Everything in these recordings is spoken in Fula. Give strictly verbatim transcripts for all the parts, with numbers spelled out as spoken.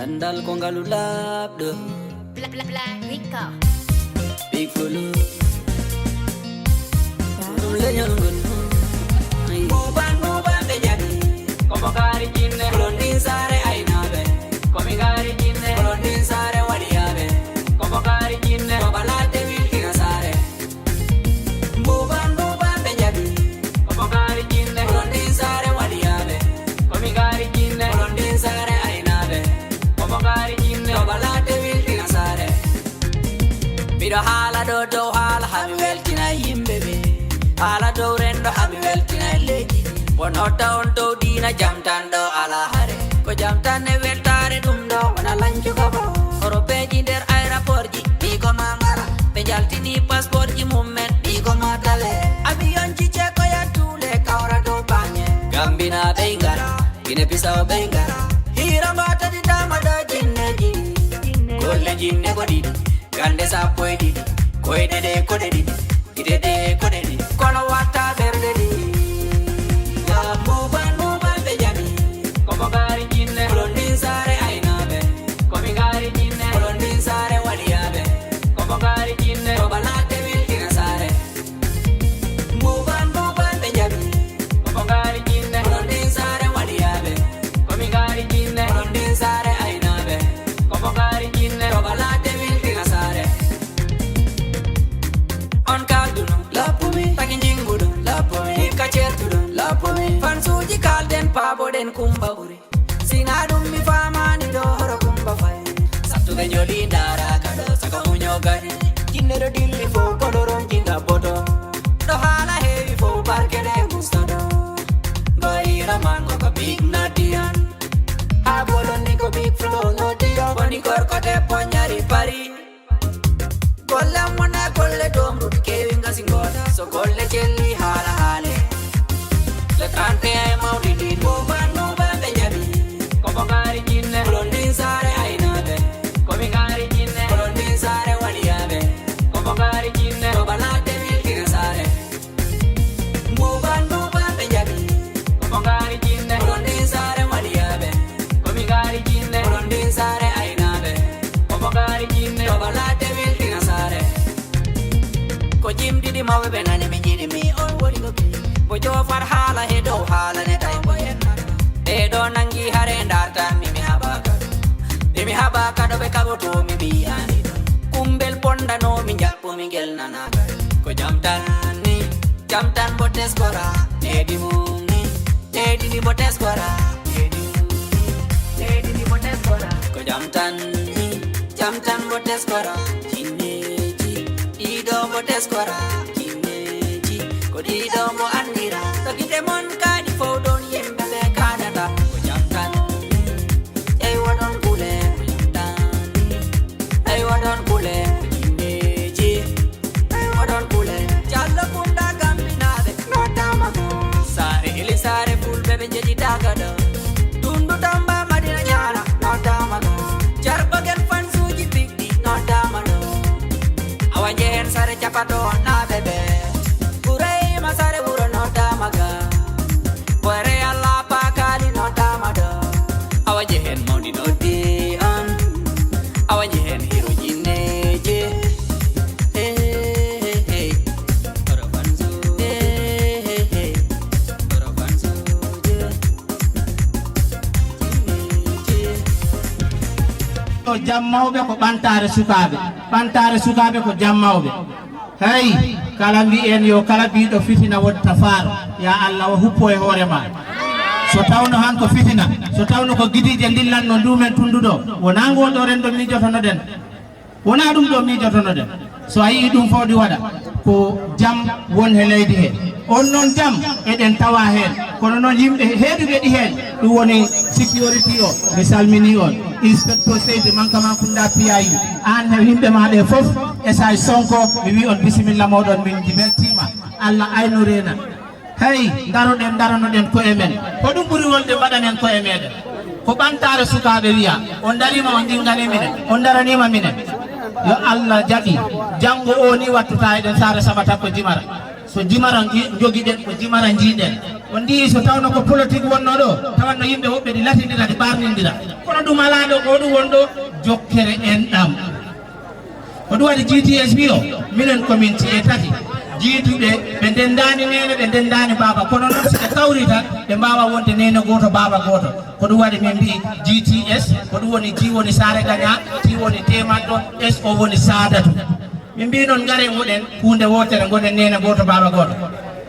Ndal ko ngalu laaɓɗo. Bla, bla, bla, Rico. Big Fulu. Ɗum leñol ngol. Buuban, buuban ɓe jaɓi. Komo gaari jinne. Kolon ɗin saare aynaaɓe. Komi gaari jinne. Kolon ɗin saare waliyaaɓe. Komo gaari jinne. Ko ɓalaade wiltina saare. Mbuuban, mbuuban ɓe jaɓi. Komo gaari jinne. Kolon ɗin saare waliyaaɓe. Komi gaari jinne. Kolon ɗin saare aynaaɓe. Komo gaari jinne. Ko ɓalaade wiltina saare. Miɗo haala ɗo dow haala hami weltina yimɓe ɓe. Haala dow renndo hami weltina leydi. Won hotta on dow diina jam tan ɗo alaa hare. Ko jam tan e weltaare ɗum ɗo wona lancugo bo. Horopeeji nder aéroportji, ɗi ko ma ngara. Ɓe njaltini passeportji mum men, ɗi ko ma tale. Avion ji ceekoya tuule kawra dow baŋŋe. Gambinaaɓe ngara, Gine Bisaw ɓe ngara. Hiira ngo taditaama ɗo jinneeji. Golle jinne ko ɗiɗi, gannde sappo e ɗiɗi. Koyɗe ɗe ko ɗe ɗiɗi, gite ɗe ko ɗe ɗiɗi. Kono watta ɓerɗe ɗi. Yo mbuuban, mbuuban ɓe jaɓi. Komo gaari jinne. Kolon ɗin saare aynaaɓe. Komi gaari jinne. Kolon ɗin saare waliyaaɓe. Komo gaari jinne. Ko ɓalaade wiltina saare. Mbuuban, mbuuban ɓe jaɓi. Komo gaari jinne. Kolon ɗin saare waliyaaɓe. Komi gaari jinne. Kolon ɗin saare aynaaɓe. Komo gaari jinne. Ko ɓalaade wiltina saare. On kalduɗo, lappumi. Taki jinguɗo, lappumi. Hikka certuɗo, lappumi. Fansuuji kalden, paaboɗen Kumba Ɓuri. Sina ɗum mi faamaani ɗo horo Kumba Fay. Sattuɓe njoli ndaaraaka ɗo, saka muño gari. Jinneɗo dilli fof, koɗoronji ndabboto. Ɗo haala heewi fof, barke ɗe gustoto. Goyira man ko ko big nadiyan. Haa bolonni ko big flow nodiyan. Woni gorko debbo ñari pari. Golle am wona golle doomruɗi keewi ngasi ngoota. So golle celli haala haale. Le trente et un e mawɗi ɗi. Mbuuban, mbuuban ɓe jaɓi. Komo gaari jinne. Kolon ɗin saare aynaaɓe. Komi gaari jinne. Kolon ɗin saare waliyaaɓe. Komo gaari jinne. Ko ɓalaade wiltina saare. Mbuuban, mbuuban ɓe jaɓi. Komo gaari jinne. Kolon ɗin saare waliyaaɓe. Komi gaari jinne. Kolon ɗin saare aynaaɓe. Komo gaari jinne. Ko ɓalaade wiltina saare. Ko jimɗiɗi mawɓe ɓe nani mi jiɗi mi on woni ko ɓi. Mbo joofar haala he dow haala ne tawi mbo hennata. Ɓe ɗo nangi hare ndartan mi mi haɓaka ɗo. Ɓe mi haɓaka ɗo ɓe kaɓoto mi mi yiyaani ɗo. Kumbel ponndano mi njaɓɓo mi ngel nanaka. Ko jam tan ni, jam tan mbo teskora. Needi mum ni, needi ni mbo teskora. Needi mum ni, needi ni mbo teskora. Ko jam tan ni, jam tan mbo teskora. Jinneeji, ɗiɗo mbo teskora. Jinneeji, ko ɗiɗo mbo anndira. To gite mon kaaɗi fow ɗon yimɓe ɓe kaanata. Ko jam tan ni. Ey waɗon kule ko yimɗaani. Ey waɗon kule ko yimɓeeji. Ey waɗon kule. Jallo Kunda Gambinaaɓe noddama ko. Saare Ili Saare Fulɓe ɓe njeɗitaaka ɗo. Dundu Tamba Madina Ñaara noddama ko. Jarɓogel fansuuji piɗɗi noddama ɗo. Awa njehen saare capatoo naaɓe ɓe. Burayma saare wuro noddama ga. Boyre Allah paakaali noddama ɗo. Awa njehen mawndi noddi on. Awa njehen hiro jinneeji. Hey, hey, hey, hey. Oro fansuuji. Hey, hey, hey. Oro fansuuji. Jinneeji. Ɗo jam mawɓe ko ɓantaare sukaaɓe. Ɓantaare sukaaɓe ko jam mawɓe. Hey, kala mbiyen yo kala biiɗo fitina wonta faaro. Ya Allah, o huppo e hoore ma. So tawno han ko fitina, so tawno ko gidiije dillanno ndu men tundu ɗo, wonaa ngo ɗo renndo miijotonoɗen. Wonaa ɗum ɗo miijotonoɗen. So a yii ɗum fof ɗi waɗa, ko jam won he leydi he. On noon jam eɗen tawa heen. Kono noon yimɓe heeduɓe ɗi heen, ɗum woni security o, mi salminii on. Inspecteur Seydi Mankama Kunda P I, aan he yimɓe ma ɓe fof, S I Sonko, mi wii on bisimilla mooɗon, min mbeltiima. Allah aynu reena. Hey, ndaroɗen, ndaranoɗen koye men. Ko ɗum ɓuri wonde mbaɗanen koye meɗen. Ko ɓantaare sukaaɓe wiya, on ndariima, on njinnganii minen, on ndaraniima minen. Yo Allah jaɓi, janngo o ni wattu ta eɗen saare Samata ko jimara. So jimara ngi-, njogiɗen, ko jimara njiiɗen. On ndi so tawno ko politique wonno ɗo, tawanno yimɓe woɓɓe ɗi latindira, ɗi ɓarnindira. Kono ɗum alaa ɗo, ko ɗum won ɗo, jokkere enɗam. Ko ɗum waɗi G T S wi o, minen ko min ci'e tati. Jiiduɓe, ɓe ndendaani neene, ɓe ndendaani baaba. Kono noon, si ɓe kawri tan, ɓe mbaawa wonde neene gooto, baaba gooto. Ko ɗum waɗi min mbi'i G T S, ko ɗum woni, G woni Saare Gaña, T woni Teemanɗo, S o woni Saadatu. Min mbi'i noon, ngaren ngoɗen huunde wootere, ngoɗen neene gooto, baaba gooto.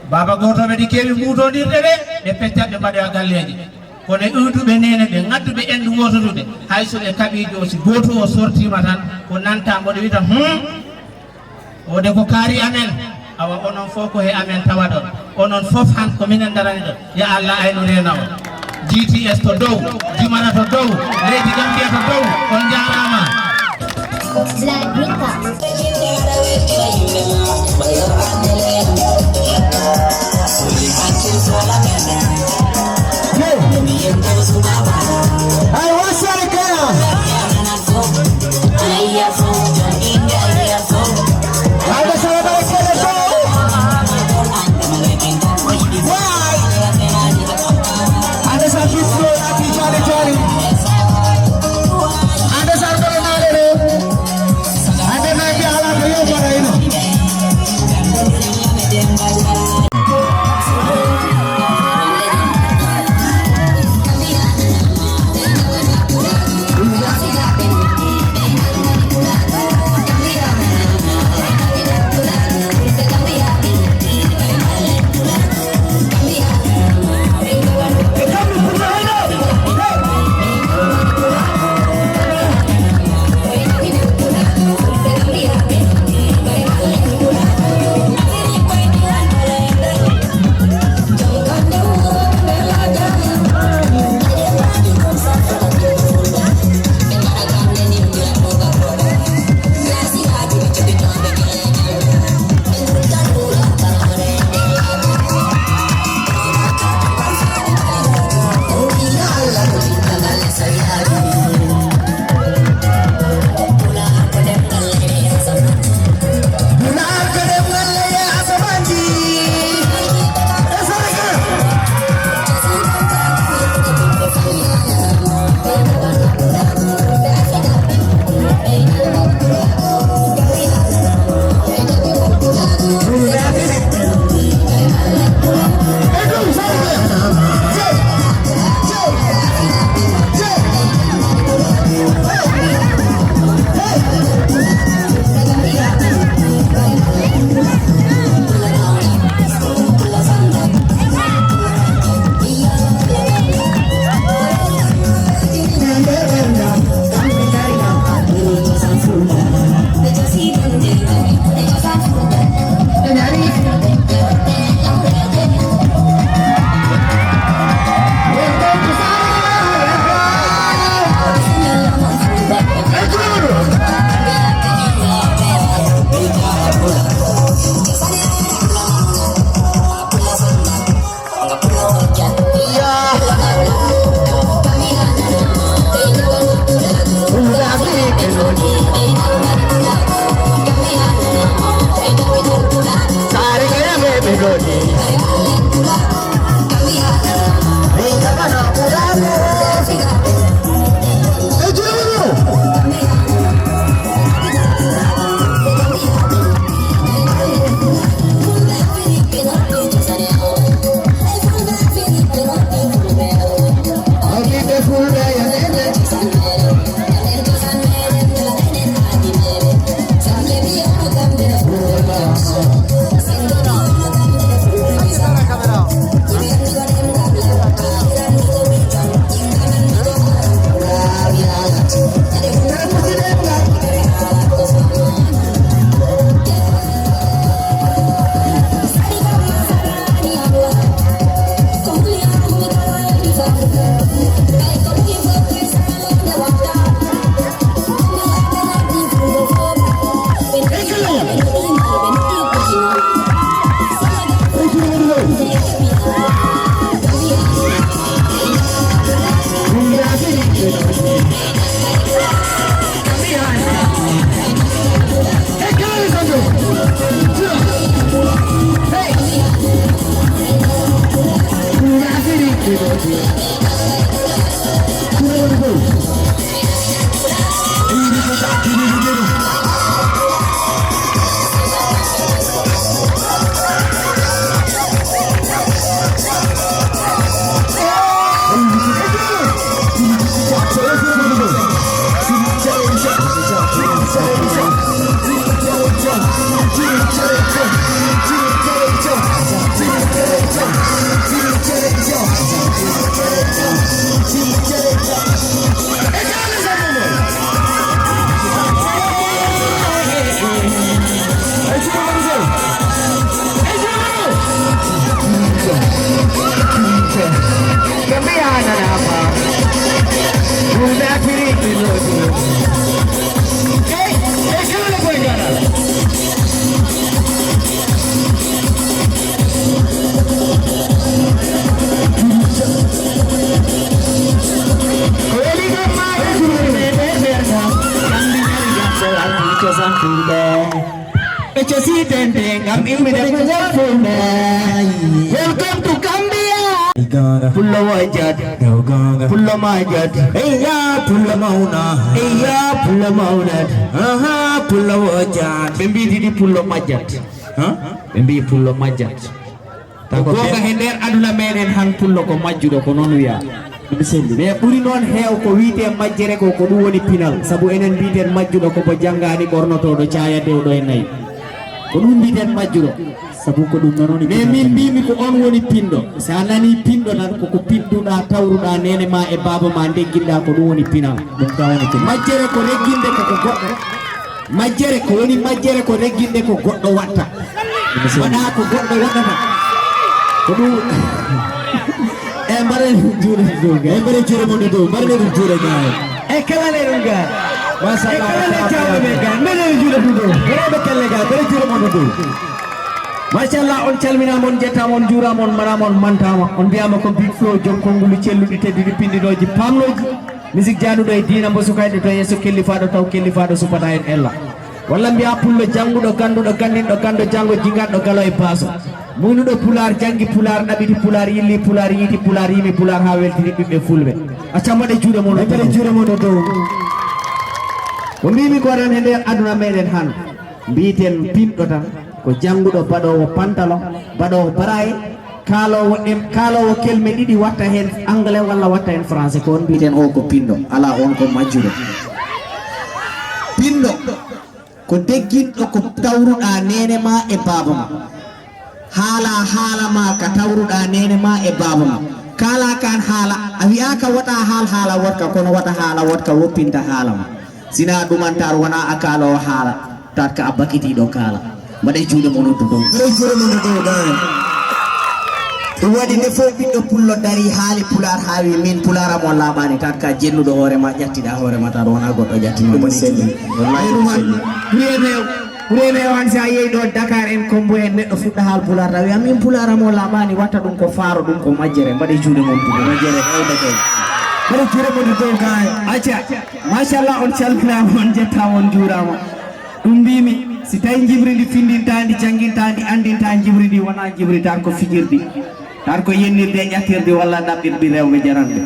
Baaba gootooɓe ɗi keewi mbuutondirɗe ɗe, ɓe peccat ɓe mbaɗoya galleeji. Kono e ɗuuɗuɓe neene ɓe, ngadduɓe endu wootodude, hay so ɓe kaɓii ɗo, si gooto o sortiima tan, ko nanta mboɗo wiita, hum, o de ko kaari amen. Awa, onon fof ko he amen tawaɗon. Onon fof han ko minen darani ɗon. Ya Allah, aynu reena on. G T S to dow, Jimara to dow, leydi Gambia to dow, on njaaraama. Black Rita. Hey, what's that again? Why? Ande sa big flow, ati jali jali. Ande sa bala nale do. Ande na ki ala ko yo bara ino. Cosaan fulɓe. Ɓe cosi tente ngam iwde ko nder fulɓe. Welcome to Gambia. Pullo wajat. Pullo majat. Eya pullo mauna. Eya pullo maunat. Aha pullo wajat. Ɓe mbi ɗiɗi pullo majat. Ha? Ɓe mbi pullo majat. Ko goonga, he nder aduna meɗen han pullo ko majjuɗo, ko noon wiya. Ɗum selli. Mais ɓuri noon heew ko wiyte majjere ko, ko ɗum woni pinal. Sabu enen mbiyten majjuɗo ko mo janngaani, ɓornotooɗo caaya dewɗo e nayi. Ko ɗum mbiyten majjuɗo. Sabu ko ɗum noon woni. Mais min mbimi ko on woni pinɗo. So a nani pinɗo tan, koko pinɗuɗa, tawruɗa neene ma e baaba ma, ndegginɗa, ko ɗum woni pinal. Ɗum tan woni pinal. Majjere ko regginde koko goɗɗo. Majjere ko woni majjere ko regginde ko goɗɗo watta. Waɗa ko goɗɗo waɗata. Ko ɗum. E mbaɗa ɗum juuɗe ɗum ga. E mbaɗa juuɗe mon ɗum. Mbaɗa ɗum juuɗe ga. E kala le ɗum ga. Masha Allah. E kala le jawɓe ɓe ga. Mbaɗa ɗum juuɗe ɗum ɗo. Mbaɗa kelle ga. Mbaɗa juuɗe mon ɗum ɗo. Machallah, on calminaama, on njettaama, on njuuraama, on manaama, on mantaama. On mbiyaama ko Big Flow, joom konnguli celluɗi, tedduɗi, pinndinooji, paamnooji. Misik jaaduɗo e diina, mbo sukayɗo to yeeso, kellifaaɗo taw, kellifaaɗo supata en ella. Walla mbiya pullo jannguɗo, gannduɗo, ganndinɗo, ganndo janngo, jingatɗo galo e baaso. Muynuɗo pulaar, janngi pulaar, ɗaɓɓiti pulaar, yilli pulaar, yiiti pulaar, yimi pulaar haa weltini ɓiɓɓe fulɓe. Acca mbaɗe juuɗe mon. Mbaɗe juuɗe mon dow. Ko mbimi ko tan e nder aduna meɗen han. Mbiten pinɗo tan, ko jannguɗo, baɗoowo pantalon, baɗoowo baraye, kaaloowo ɗem-, kaaloowo kelme ɗiɗi, watta heen anglais walla watta heen français, ko on mbiten o ko pinɗo, alaa, on ko majjuɗo. Pinɗo ko degginɗo ko tawruɗaa neene ma e baaba ma. Haala haala ma ka tawruɗaa neene ma e baaba ma. Kaala kan haala, a wi'aaka wota haal haala woɗka, kono wata haala woɗka woppinta haala ma. Sina ɗumantaar wona a kaaloowo haala, taat ka a bakitiiɗo kaala. Mbaɗe juuɗe mon on to dow. Mbaɗe juuɗe mon on to dow, gaay. Ɗum waɗi nde fof ɓiɗɗo pullo dari haali pulaar haa wi min pulaar am on laaɓaani, taat ka jennuɗo hoore ma, ƴattiɗa hoore ma, taat wona goɗɗo ƴatti ma. Ɗum selli. Wallahi ɗum selli. Wiyete, wiyete o an si a yehi ɗo Dakar en Kombo en neɗɗo fuɗɗa haal pulaar tawi a min pulaar am on laaɓaani, watta ɗum ko faaro, ɗum ko majjere. Mbaɗe juuɗe mon to dow. Majjere hewde kay. Mbaɗe juuɗe mon to dow gaay. Acca. Machallah, on calminaama, on njettaama, on njuuraama. Ɗum mbimi, si tawi njimri ndi findintaandi, janngintaandi, anndinta njimri ndi, wona njimri tan ko fijirdi, tan ko yennirde e ƴattirde walla ɗaɓɓirɗi rewɓe jaranɓe.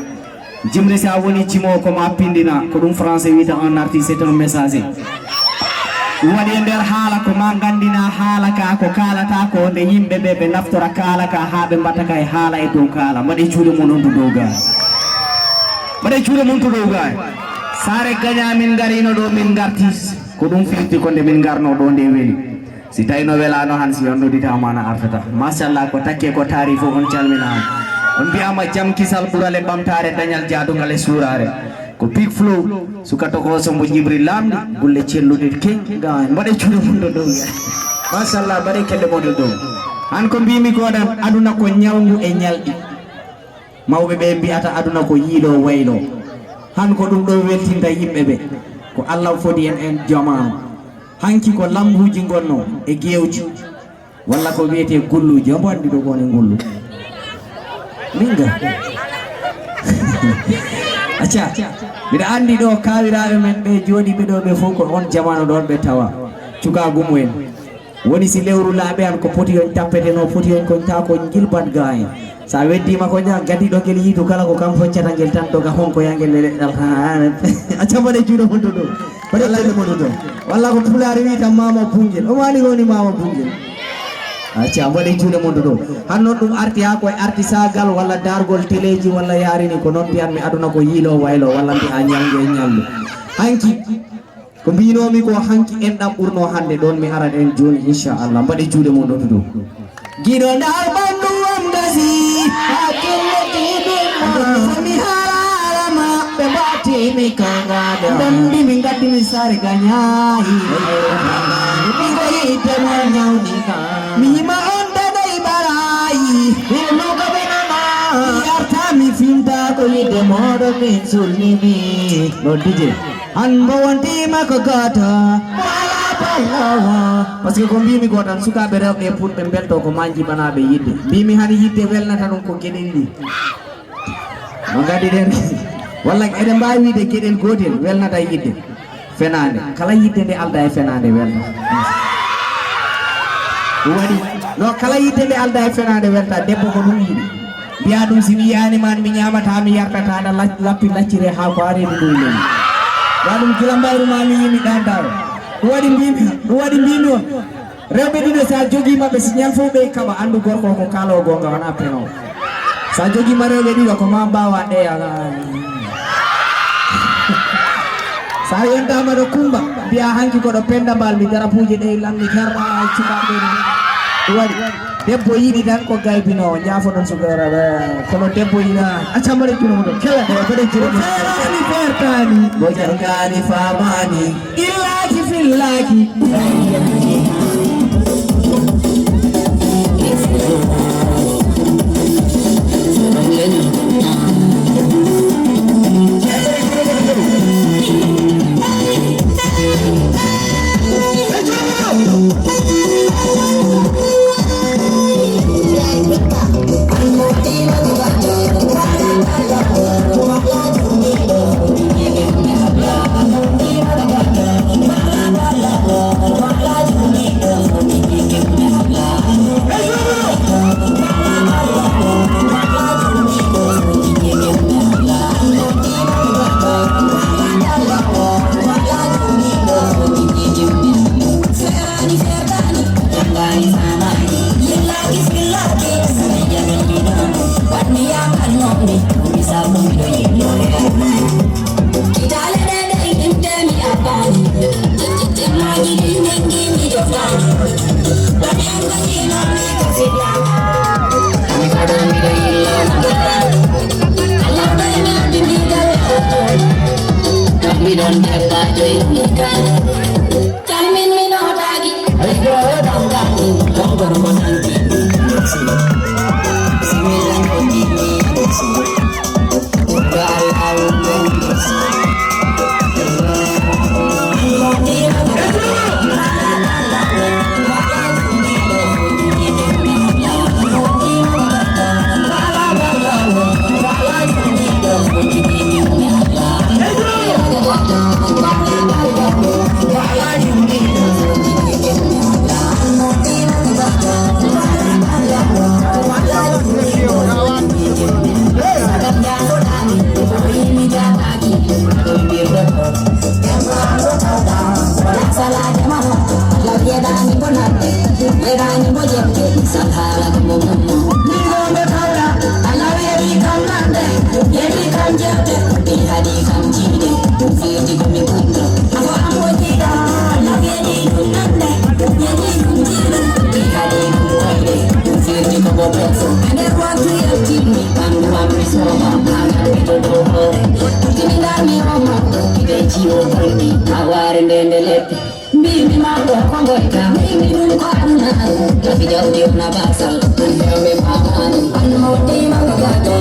Njimri si a woni jimoowo ko ma pindina, ko ɗum français wiyta un artiste, c'est un messager. Ɗum waɗi e nder haala ko ma nganndina haala ka, ko kaalata ko nde yimɓe ɓe, ɓe naftora kaala ka haa ɓe mbatta ka e haala e dow kaala. Mbaɗe juuɗe mon on to dow gaay. Mbaɗe juuɗe mon to dow gaay. Saare gaña min ngarino ɗo min ngarti. Ko ɗum firti ko nde min ngarno ɗo nde weli. Si tawino welano han si on noditama na artata. Machallah ko takke ko taari fof on calminama. On mbiyama jam kisal ɓural e ɓamtare dañal jaadugal e suuraare. Ko Big Flow, suka tokooso mbo jibri lamɗi, bulle celluɗe king, ga mbaɗe juuɗe mon to dow. Machallah, mbaɗe kelle mon to dow. Han ko mbimi ko ɗan, aduna ko ñawngu e ñalɗi. Mawɓe ɓe mbiyata aduna ko yiilo waylo. Han ko ɗum ɗo weltinta yimɓe ɓe. Ko Allah fodi en en jamaanu. Hanki ko lambuuji ngonno e gewji. Walla ko wiyetee gulluuji, hombo anndi ɗo ko woni ngullu? Min ga. Acca, mbiɗa anndi ɗo kaawiraaɓe men ɓe jooɗiiɓe ɗo ɓe fof ko on jamaanu ɗon ɓe tawa. Cukaagu mumen. Woni si lewru laaɓe an ko poti on tappete no poti on kon taa ko jilbat gaa en. Sa weddima ko ñaa gadiɗo ngel yiitu kala ko kam foccata ngel tan doga honko ya ngel e leɗɗal. Acca mbaɗe juuɗe mon to ɗo. Mbaɗe juuɗe mon to ɗo. Walla ko pulaar wi tan mama bungel. O mani woni mama bungel. Acca mbaɗe juuɗe mon to ɗo. Hanno ɗum arti ha koye artisagal walla dargol teleji walla yarini ko noon mbiyanmi aduna ko yiilo waylo walla mbiya ñalngu e ñallu. Hanki. Ko mbinomi ko hanki enɗam ɓurno hannde ɗon mi arat en joni inchallah mbaɗe juuɗe mon ɗo to dow. Giɗo ndar ɓandu am gasi. Hakkille tiɗi ma. Ko mi hararama ɓe batimi kangada. Dambi mi gaddi mi sare ganyayi. Ɗigo yitte mo nyawni ka. Mi yima on dadai barayi. Ilmu ko ɓenana. Mi yarta mi finta ko yidde moɗo min sulmimi. Ɗo dije. An mbo wontima ko goto. Wala ballowo. Parce que ko mbimi ko tan sukaɓe rewɓe e pulɓe belto ko manji banaɓe yidde mbimi han yidde welnata ɗum ko gueɗel ɗi no gaddi ɗen walla eɗen mbawi wiide gueɗel gotel welnata yidde fenade kala yidde nde alda e fenade welta ɗum waɗi no kala yidde nde alda e fenade welta debbo ko ɗum yiɗi mbiya ɗum si mi yiyanima mi ñamata mi yartata aɗa lappi laccire ha ko areɗi ɗum leli wa ɗum gila mbayru ma mi yimi ɗantaɗo ɗum waɗi mbimi ɗum waɗi mbimi on rewɓe ɗiɗo sa jogima ɓe si ñal fof ɓe kaɓa andu gorko ko kalo gonga wona peno sa jogima rewɓe ɗiɗo ko ma mbawa ɗeya sa yontama ɗo kumba mbiya hanki koɗo penda mbal mi darapuji ɗe lammi herma cukaɓe ɗum waɗi Debbo yiɗi tan ko gaybinoowo, njaafo ɗon suka kono debbo yiɗa acca mbaɗen juno mum ɗo kewe ɗo mbaɗen juno mum feerani feertani mo jangani famani illaki fillaki Mbimi ma ɗo ko ngoyta mbimi ɗum ko aduna. Tafi jawdi on a basal. An hewɓe mamani an mawɗi ma ko gato.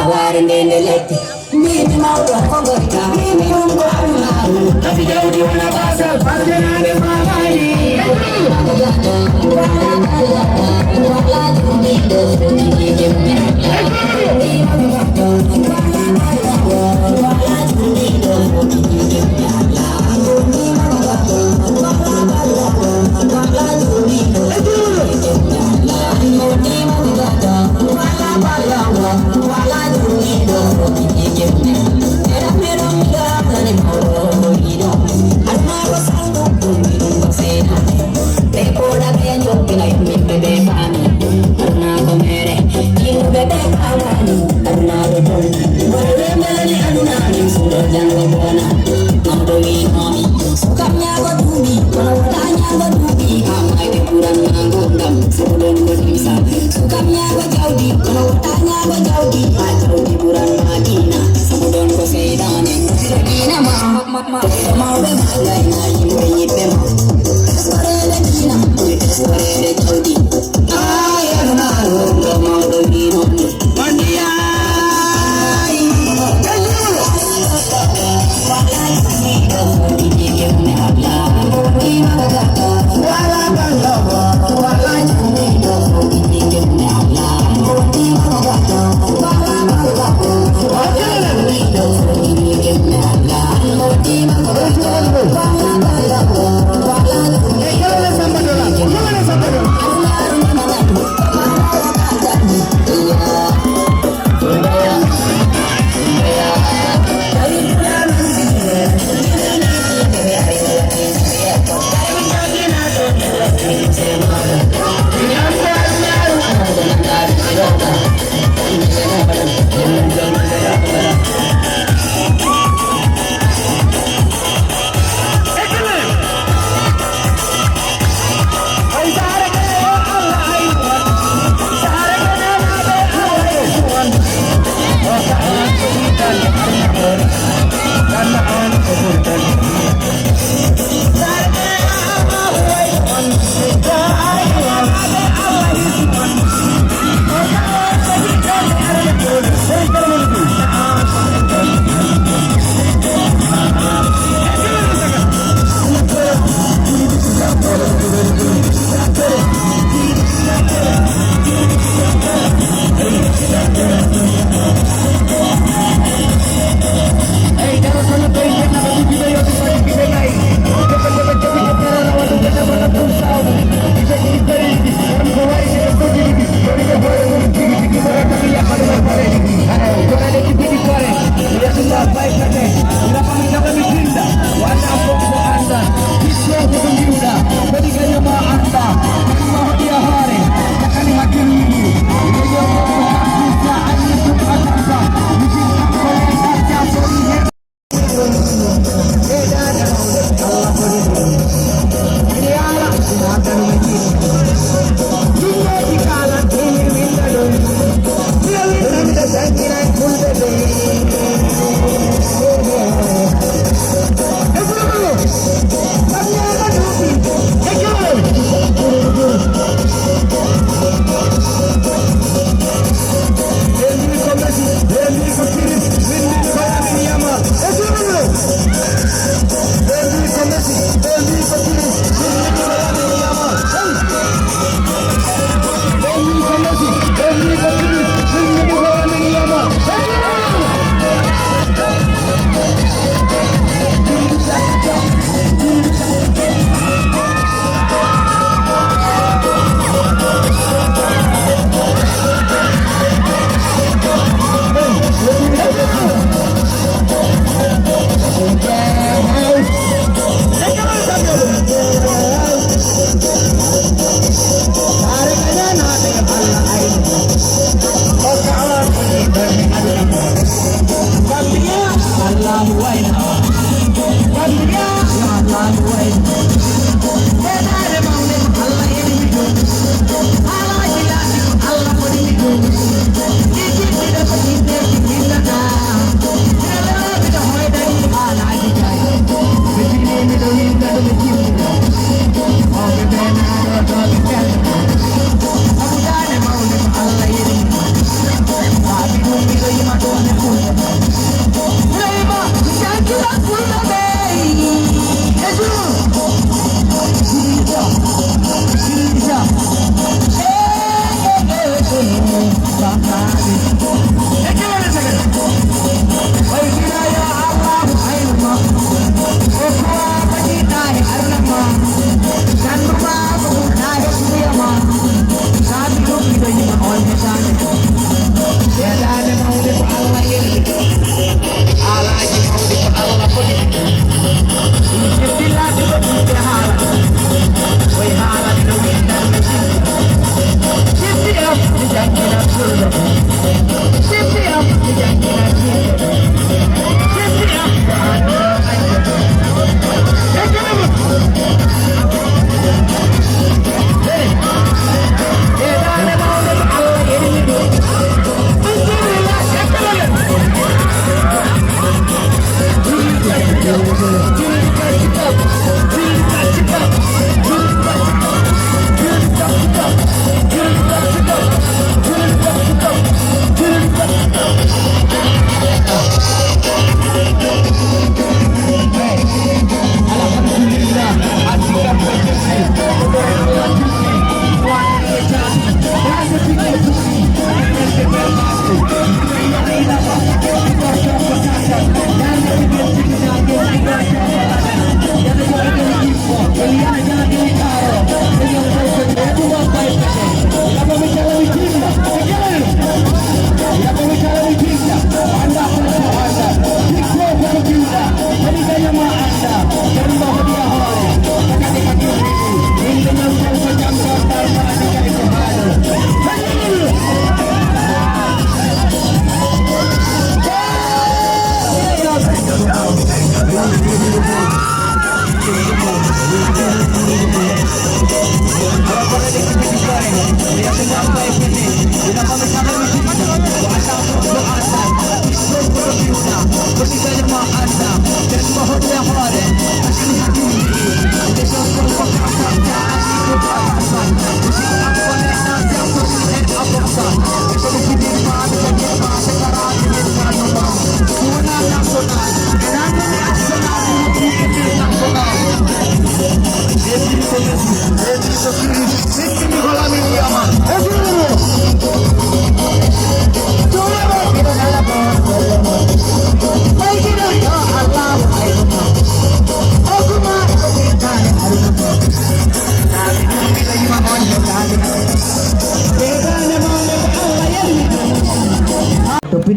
Aware ndende letti. Mbiimi mawɗo ko gorka, mbiimi ɗum ko adunaaru. Tafi jawdi wona basal, basdenaade faamaali.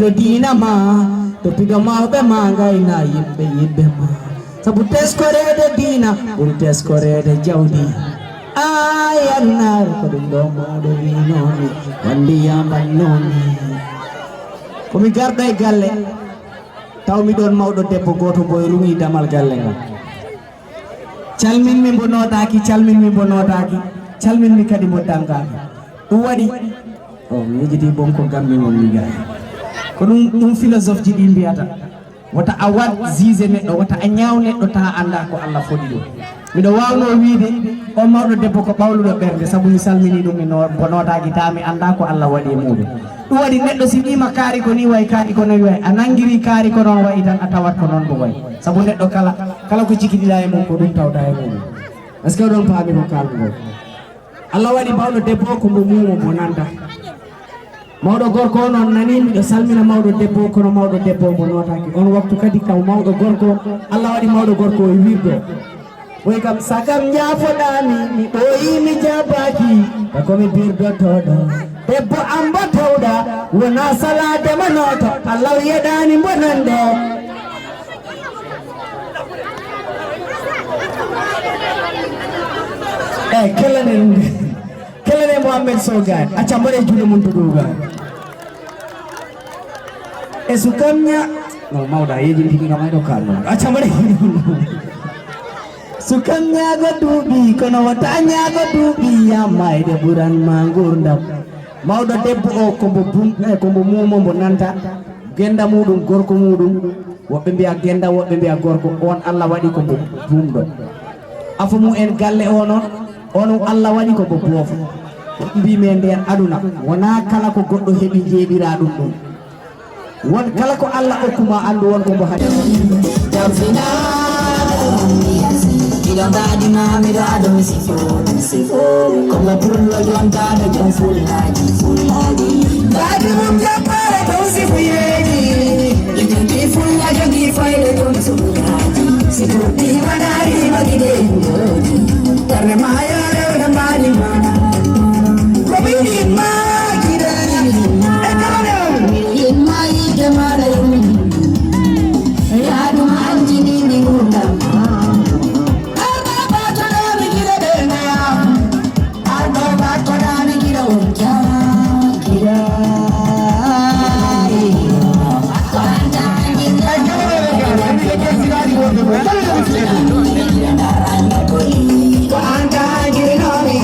Diina ma, to piɗo mawɓe ma ngayna yimɓe yimɓe ma. Sabu teskoreede diina ɓuri teskoreede jawdi. Aa yannaaru ko ɗum ɗo mawɗo wiinoomi, on ndiyam bannoomi. Ko mi garɗo e galle, taw mi ɗoon mawɗo debbo gooto mbo e ruŋi damal galle ngal. Calmin mi mbo nootaaki, calmin mi mbo nootaaki, calmin mi kadi mbo danngaaki. Ɗum waɗi, o mi yejiti bon ko gammi mon mi gaay. Ko ɗum, ɗum philosophe ji ɗi mbiyata. Wata a waɗ juge neɗɗo, wata a ñaaw neɗɗo taa annda ko Allah fodi ɗum. Miɗo waawnoo wiide, o mawɗo debbo ko ɓawluɗo ɓernde, sabu mi salmini ɗum, mi no-, mbo nootaaki taa mi annda ko Allah waɗi e muuɗum. Ɗum waɗi neɗɗo si wiima kaari ko ni wayi, kaari ko noon wayi, a nanngiri kaari ko noon wayi tan a tawat ko noon mbo wayi. Sabu neɗɗo kala, kala ko jikiɗiɗaa e mum ko ɗum tawɗaa e mum. Est-ce que oɗon paami ko kaalmi ko? Allah waɗi mawɗo debbo ko mbo muumo mbo nanta. Mawɗo gorko o noon nani miɗo salmina mawɗo debbo kono mawɗo debbo mbo nootaaki. On waktu kadi kam mawɗo gorko, Allah waɗi mawɗo gorko o e wirdo. Ɓooyi kam, sakam njaafoɗaami, mi ɓooyi mi jaabaaki, ba ko mi birdotooɗo. Debbo am mbo tawɗa, wonaa salaade ma nooto, Allah yeɗaani mbo nande. Eyi, kelanen, kelanen Mohamed Sow gaan. Acca, mbaɗe juuɗe mum to dow gaan. E sukam ña-, no, mawɗa, yeeji ndigi kam ay ɗo kaalno. Acca, mbaɗe juuɗe mum. Sukam ñaago duuɓi, kono wota ñaago duuɓi, yammayde ɓuran ma nguurndam. Mawɗo debbo o, ko mbo bum-, eh, ko mbo muumo, mbo nanta. Gennda muuɗum, gorko muuɗum, woɓɓe mbiya gennda, woɓɓe mbiya gorko, on Allah waɗi ko mbo bumɗo. Afo mum en galle o noon, on Allah waɗi ko mbo boofo. Mbii men ndeen aduna, wonaa kala ko goɗɗo heɓi njeeɓiraa ɗum ɗum. Won kala ko Allah okku ma, anndu won ko mbo haɗi. Tamfina, miɗo mbaadi ma, miɗo ado mi sifo, mi sifo. Ko mo pullo jontaɗo jom fullaaji, fullaaji. Mbaadi mum jappare ɗum sifuyeeji. Ijogi fulla jogi fayde ɗum suɓuyaaji. Si tuuti manaari magide jooɗi. Darne ma yaa rewde mbaadi ma. Ko min yimma kiɗa. E kala rewde. Min yimma yiide maɗa yummi. Yaadu ma anjini mi ngurdam. Arɗo battoɗo mi gila ɓe naya. Arɗo battoɗa mi gila on jaa. Gila. Ko an ka jirino mi.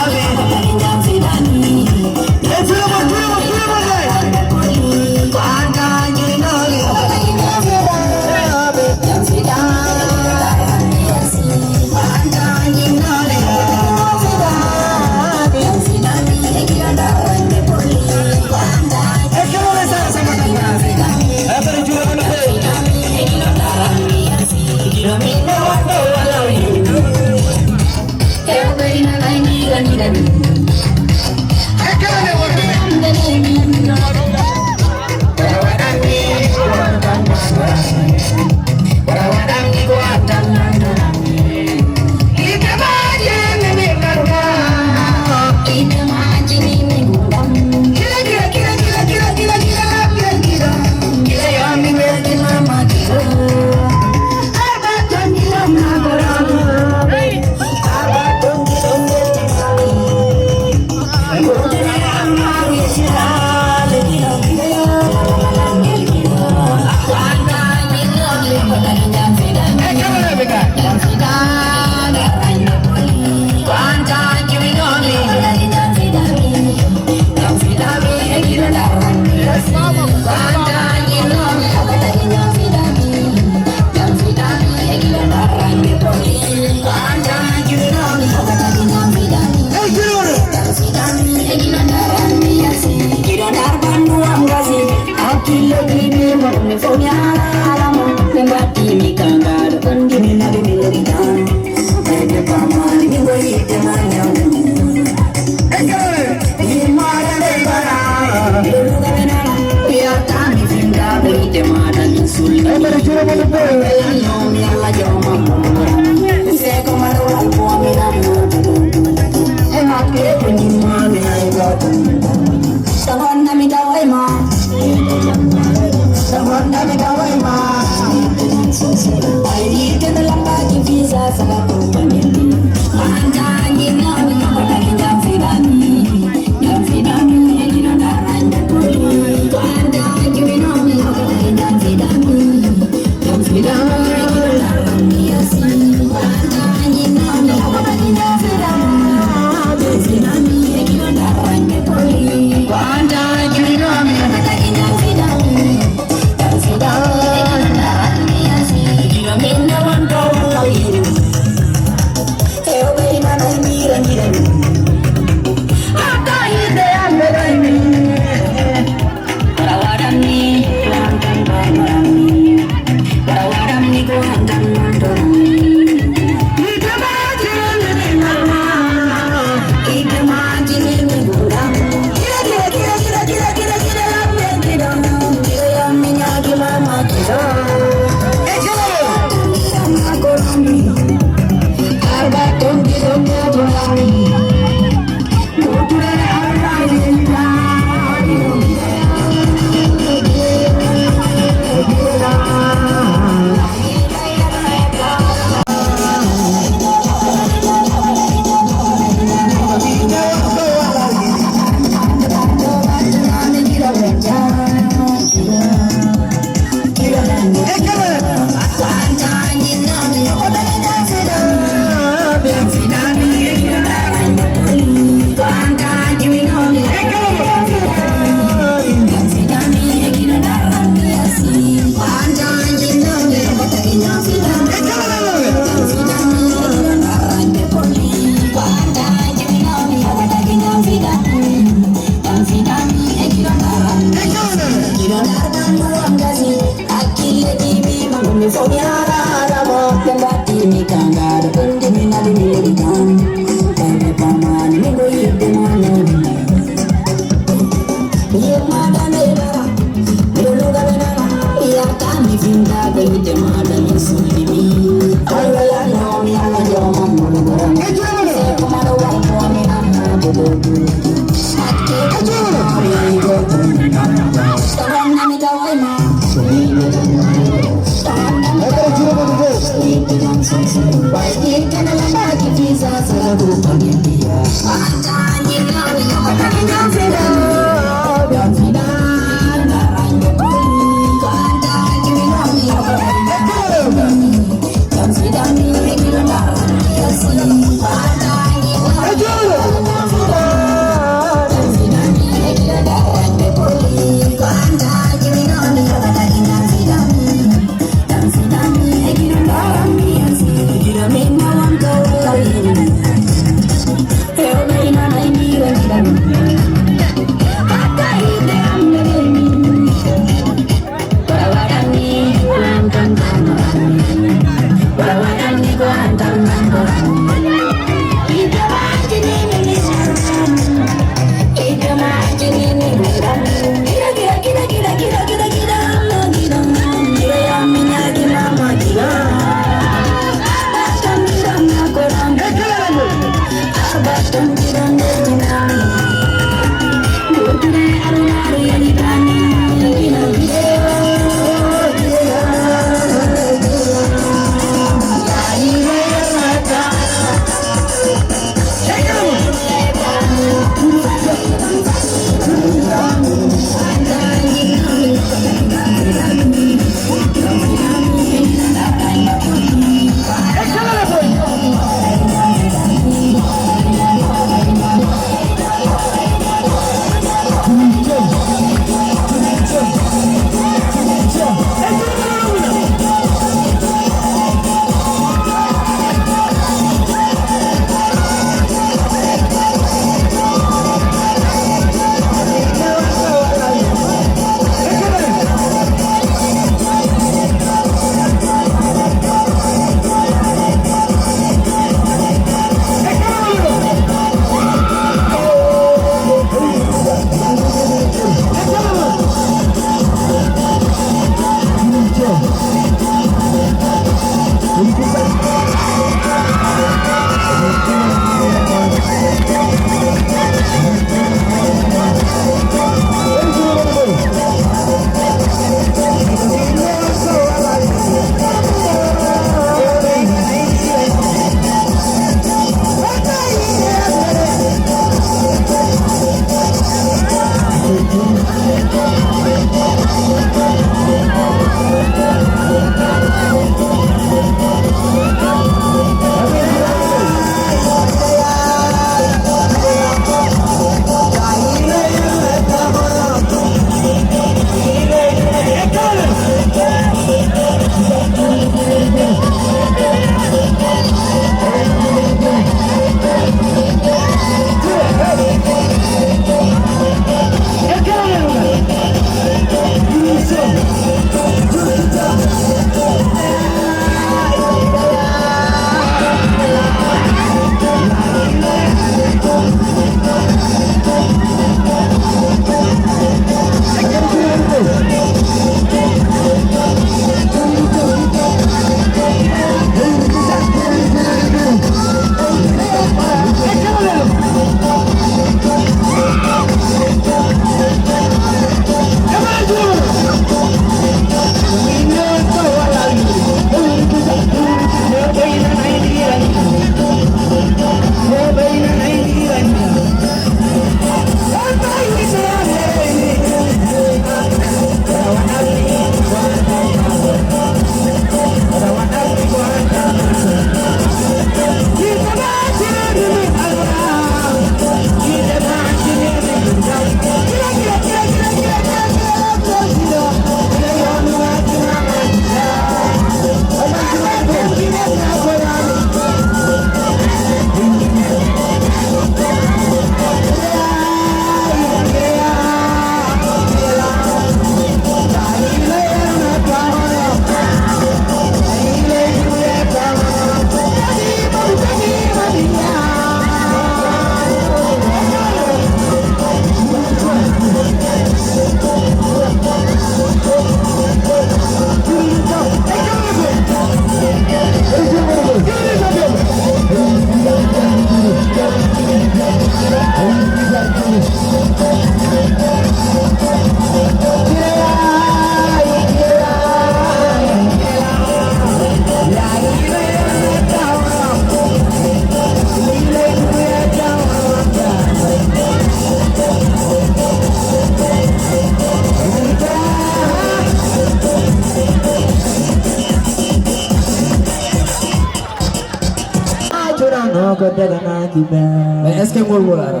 Ko daganaaki ɓe. Mais est-ce que ngol ngol ara?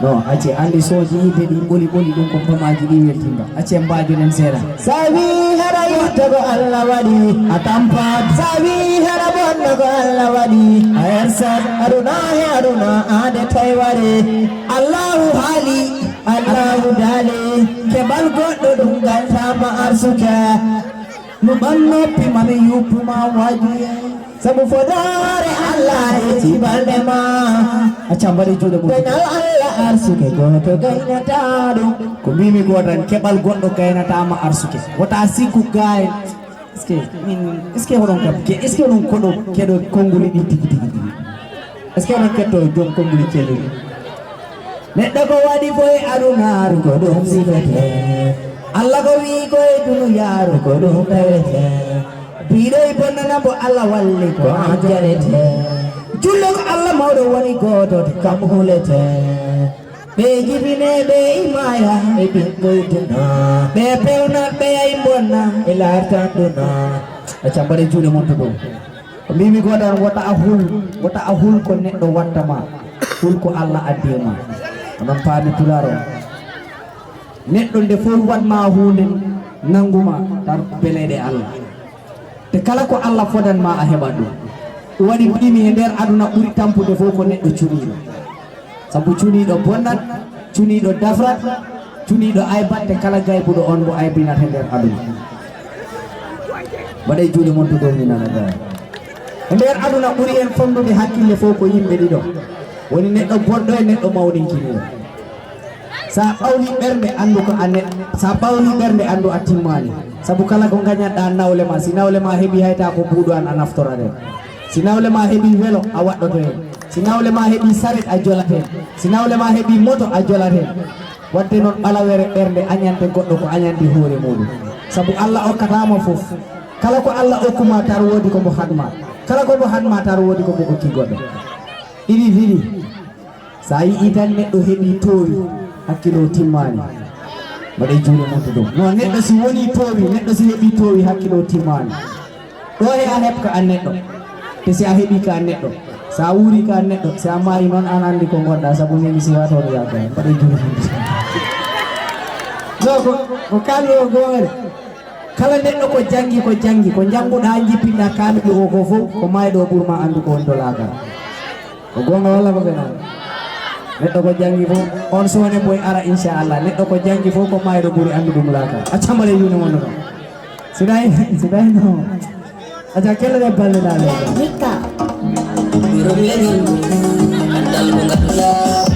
Non, acce, anndi sooji yiide ɗi ɓoli ɓoli, ɗum ko pamaaji ɗi weltinta. Acce, mbaajoɗen seeɗa. Sabi hara yitte ko Allah waɗi. A tampat. Sabi hara bonno ko Allah waɗi. A ersat. Aduna he aduna, aade tawi wari. Allahu haali, Allahu daali. Keɓal goɗɗo ɗum gantama arsuke. Luɓan noppi ma mi yuppuma wajuye. Sabu fodaare Allah e jibalɗe ma. Acca mbaɗe juuɗe mum. Dañal Allah arsuke gooto gaynata ɗum. Ko mbimi ko tan, keɓal goɗɗo gaynata ma arsuke. Wota sikku gaay. Est-ce que min, est-ce que oɗon kam, ke, est-ce que oɗon koɗo keɗo konnguli ɗi tigi tigi tigi? Est-ce que oɗon ketto joom konnguli ceeɗuɗi? Neɗɗo ko waɗi ko e adunaaru ko ɗum sifete. Allah ko wi'i ko e duniyaaru ko ɗum tawete. Biiɗo e bonnana mbo Allah walli ko an jarete. Jullo ko Allah mawɗo woni gooto kam hulete. Ɓe jibine ɓe imaya e ɓiɓɓoy duna. Ɓe pewnat ɓe ay bonna e lartan duna. Acca mbaɗe juuɗe mon to dow. Ko mbimi ko tan, wota a hul, wota a hul ko neɗɗo watta ma. Hul ko Allah addi e ma. Onon paami pulaar on. Neɗɗo nde fof waɗ ma huunde nangu ma tan beleɗe Allah. Te kala ko Allah fodan ma a heɓat ɗum. Ɗum waɗi mbimi e nder aduna ɓuri tampude fof ko neɗɗo cuniiɗo. Sabu cuniiɗo bonnat, cuniiɗo dafrat, cuniiɗo aybat, te kala gaybuɗo on mo aybinat e nder aduna. Mbaɗee juuɗe mon to dow mi nana gaya. E nder aduna ɓuri en fondude hakkille fof ko yimɓe ɗiɗo. Woni neɗɗo bonɗo e neɗɗo mawninkiniiɗo. Sa ɓawli ɓernde anndu ko a neɗɗo. Sa ɓawli ɓernde anndu a timmaani. Sabu kala ko gañatɗa nawle ma, si nawle ma heɓi hayta ko buuɗu an a naftorat hen. Si nawle ma heɓi welo a waɗɗoto hen. Si nawle ma heɓi saret a jolat hen. Si nawle ma heɓi moto a jolat hen. Wadde noon ɓalawere ɓernde añante goɗɗo ko añande hoore muɗum. Sabu Allah okkatama fof. Kala ko Allah okkuma tar woodi ko mo haɗma. Kala ko mo haɗma tar woodi ko mo okki goɗɗo. Ɗiɗi ɗiɗi. Sa yi'i tan neɗɗo heɓi toowi, hakkilo timmaani. Mbaɗee juuɗe mon to dow. Non, neɗɗo si woni toowi, neɗɗo si heɓi toowi, hakkilo timmaani. Ɗo he a heɓ ka an neɗɗo. Te si a heɓi ka an neɗɗo. Sa wuuri ka an neɗɗo. Si a maayi noon an anndi ko ngonɗa, sabu min mi siwa toon yaaka. Mbaɗee juuɗe mon to dow. Non, ko, ko kalmi o goonga de. Kala neɗɗo ko janngi, ko janngi, ko njannguɗaa, njippinɗaa kaamilu o ko fof, ko maayɗo o ɓurma anndu ko woni to laakara. Ko goonga walla ko fenaande? Neɗɗo ko janngi fof, on sone boy ara inchallah. Neɗɗo ko janngi fof, ko maayɗo ɓuri anndu ɗum laakara. Acca mbaɗee juuɗe mon ɗum. Si tawi, si tawi no. Acca kelle ɗe balle ɗaa ɗe. Hikka. Ɗum leñol, anndal ko ngannduɗaa.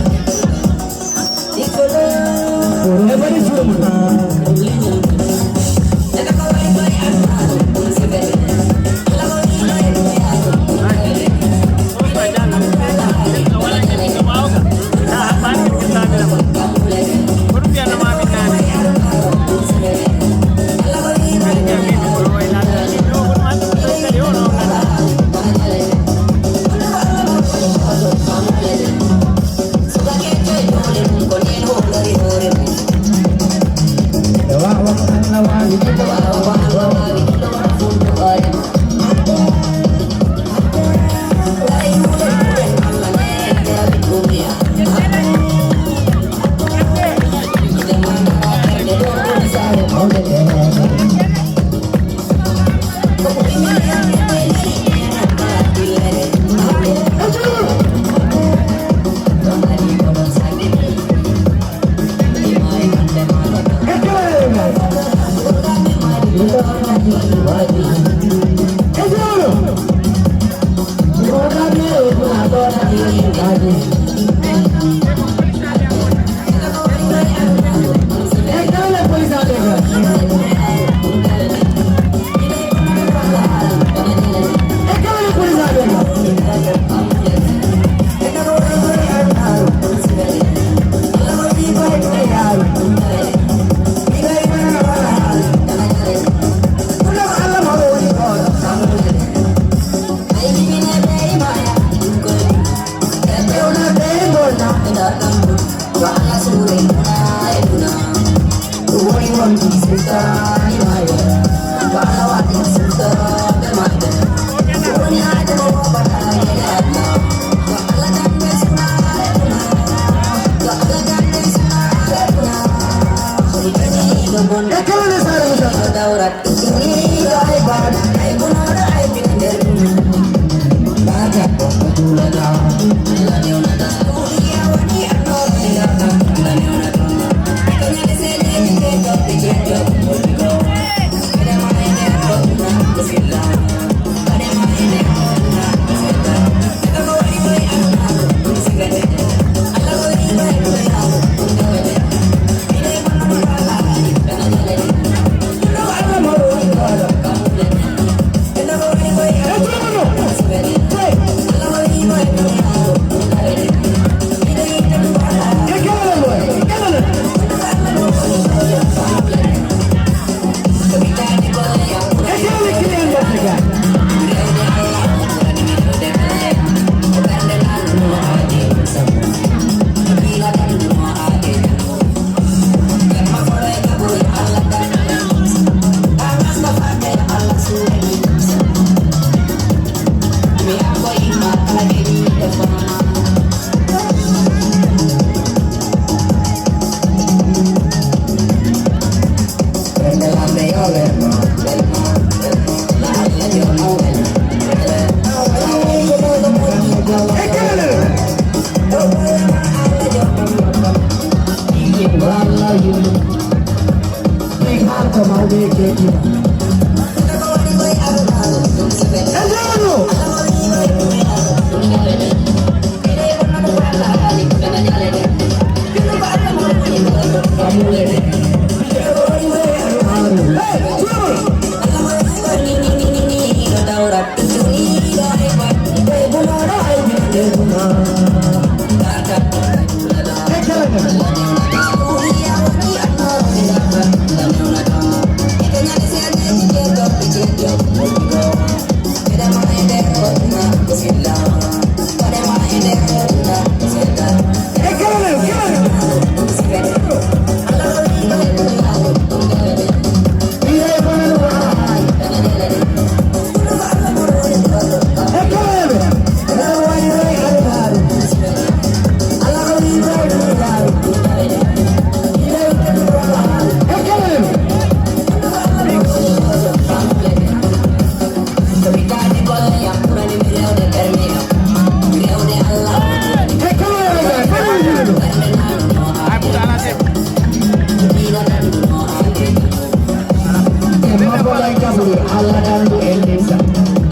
E mabolay kabri Allah dandu en nimsa.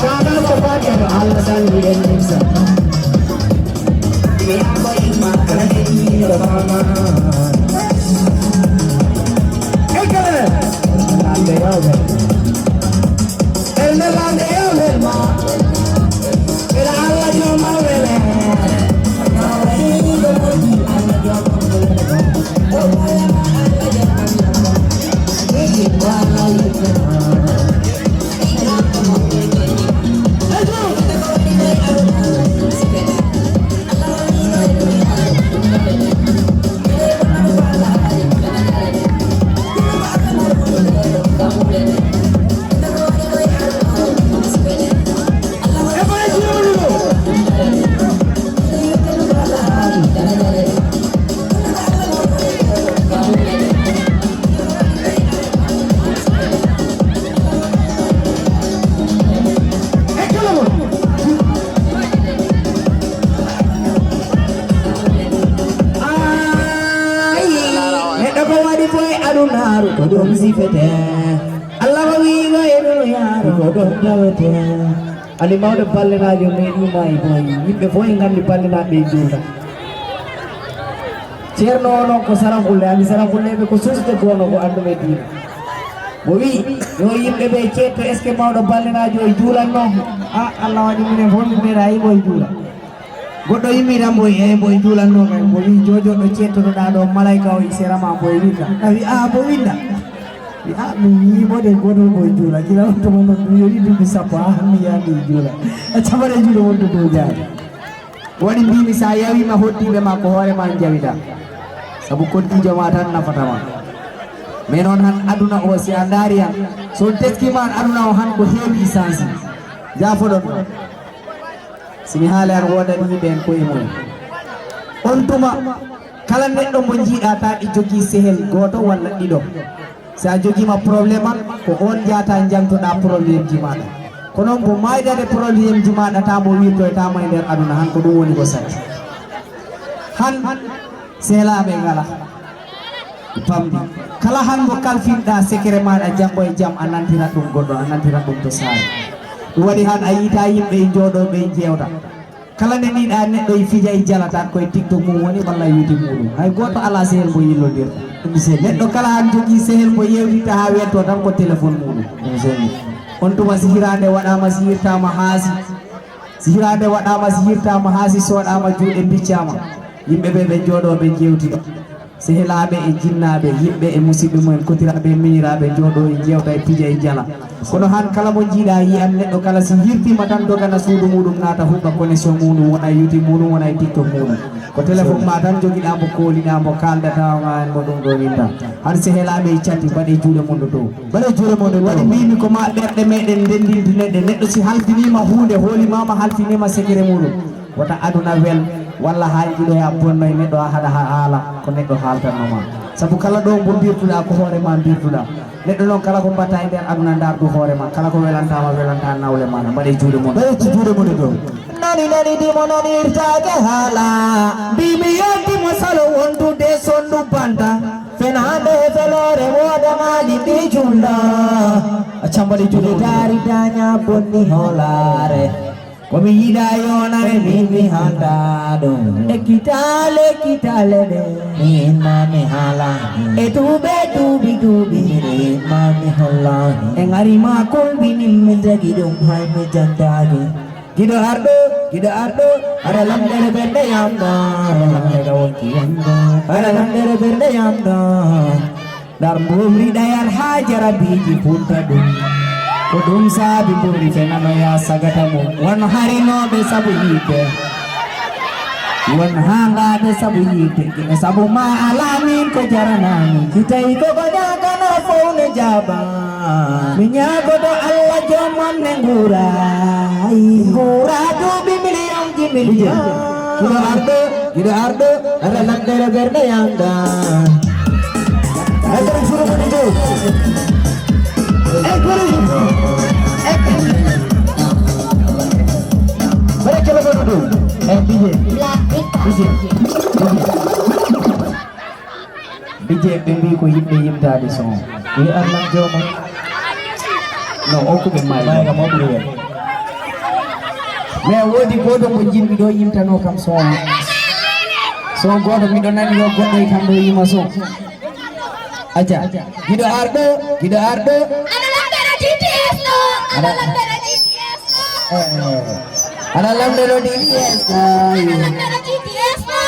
Kagal ko fati no Allah dandu en nimsa. Mi ambo imma kala de ni do fama. Ekele. Ande yawe. Ende lande yawe ma. Ila Allah joma wele. Neɗɗo ko waɗi fof e adunaaru ko ɗum sifete. Allah ko wiigo e ɗum yaaru ko ɗum tawete. Ali mawɗo ballinaajo meɗima e boy yimɓe fof e nganndi ballinaaɓe e juuta. Ceerno o noon ko Saraxulle, ami Saraxulleeɓe ko suusde goono ko annduɓe diine. Mo wii yo yimɓe ɓe ceetto est-ce que mawɗo ballinaajo o juulatno? A Allah waɗi minen fof min meeɗa yigo e juula. Goɗɗo yimmi tan mboy e mboy juulatno kay mbo wii jojoɗo ceettotoɗaa ɗo malayka o e sera ma mboy winda. A wi a mbo winda. Wi a mi yii mboɗe goto mboy juula gila on tuma noon ɗum yoni duuɓi sappo ha mi yaani juula. E caɓale juuɗe wonto dow jaari. Waɗi mbimi sa yawima hoddiɓe ma ko hoore ma jawida. Sabu koddijo ma tan nafata ma. Mais noon han aduna o si a ndaari han so on teskima han aduna o han ko heewi essence. Jaafoɗon ɗon. Si mi haali han woodani yimɓe en koye mumen. On tuma kala neɗɗo mo jiiɗa ta ɗi jogii sehel gooto walla ɗiɗo. Si a jogiima problème an, ko on njahata njangtoɗaa problème ji maaɗa. Ko noon ko maaydaade problème ji maaɗa, taa mo wirtoytaa ma e nder aduna, han ko ɗum woni ko satti. Han sehelaaɓe ngala bambi. Kala han mo kalfinɗaa secret maaɗa, janngo e jam a nantirat ɗum goɗɗo, a nantirat ɗum to saare. Ɗum waɗi han a yiita yimɓe e njooɗoo ɓe njeewta. Kala nde njiiɗaa neɗɗo e fija e jala, tan koye TikTok mum woni walla YouTube muɗum. Hay gooto alaa sehel mo yillondirta. Neɗɗo kala han jogii sehel mo yeewtirta haa weeto tan ko téléphone muɗum. On tuma si hiraande waɗaama, si yirtaama haasi. Si hiraande waɗaama, si yirtaama haasi, sooɗaama, juuɗe mbiccaama. Yimɓe ɓe ɓe njooɗoo ɓe njeewtida. Sehelaaɓe e jinnaaɓe, yiɓɓe e musiɓɓe mumen, kotiraaɓe e miñiraaɓe, njooɗoo e njeewta e pija e njala. Kono han kala mo njiiɗaa yiyan neɗɗo kala si hirtiima tan dogana suudu muɗum naata huɓɓa connexion muɗum, wona e YouTube muɗum, wona e TikTok muɗum. Ko téléphone ma tan jogiɗaa mbo, kooliɗaa mbo, kaaldataa ma en mo ɗum ɗo ninta. Han sehelaaɓe e catti, mbaɗee juuɗe mon ɗo dow. Mbaɗee juuɗe mon ɗo dow. Waɗi mbimi ko ma ɓerɗe meɗen ndendintinede. Neɗɗo si halfiniima huunde, hoolimaama halfiniima secret muɗum. Wota aduna wel, walla haa njiɗoya bonnoy neɗɗo haa haɗa haa haala ko neɗɗo haaltanno ma. Sabu kala ɗo mbo mbirtuɗaa ko hoore ma mbirtuɗaa. Neɗɗo noon kala ko mbatta e nder aduna ndardu hoore ma, kala ko welantaa ma welantaa nawle ma, na mbaɗe juuɗe mon. Mbaɗe juuɗe mon e dow. Nani nani dimo nani irtaake haala. Mbimi yonti mo salo wondude sondu banta. Fenaande e feloore wooda maali mbi julda. Acca mbaɗe juuɗe. Daari daña bonni hoolaare. Ko mi yiɗa yonare ni mi handa ɗum. E kitale kitale ɗe. Min ma mi hala. E duuɓe duuɓi duuɓi. Min ma mi holla. E ngari ma kulɓini mi dagi ɗum hay mi jantaki. Giɗo arɗo, giɗo arɗo, aɗa lamndere ɓernde yamɗa. Aɗa lamndere ɓernde yamɗa. Ndar mbumri ɗayal haa jarabiiji punta ɗum. Ko ɗum saabi mbumri fenanoya sagata mum. Won harinooɓe sabu yiɗde. Won haangaaɓe sabu yiɗde. Gila sabu ma alaa min ko jaranaa min. Si tawi ko ko ñaagano fow ne jaaba. Mi ñaagoto Allah joom am ne nguura. Nguura duuɓi miliyon ji miliyon. Giɗo arɗo, giɗo arɗo, aɗa lamndere ɓernde yamɗa. Ay, kono juuɗe mon ɗo. Ay, kono. Ay, kono. Mbaɗe kala mon ɗo. Ay, D J. D J. D J. Bijee ɓe mbii ko yimɓe yimtaade son. Wi Arlan joomum. No, okku ɓe maayga. Maayga mo ɓuri welde. Mais woodi gooto mo njiɗmi ɗo yimtanoo kam son. Son gooto miɗo nani ɗo goɗɗo e kam ɗo yima son. Acca. Giɗo arɗo, giɗo arɗo. Aɗa lamndana G T S ɗo. Aɗa lamndana G T S ɗo. Eh, eh. Aɗa lamndana G T S ɗo. Aɗa lamndana G T S ɗo.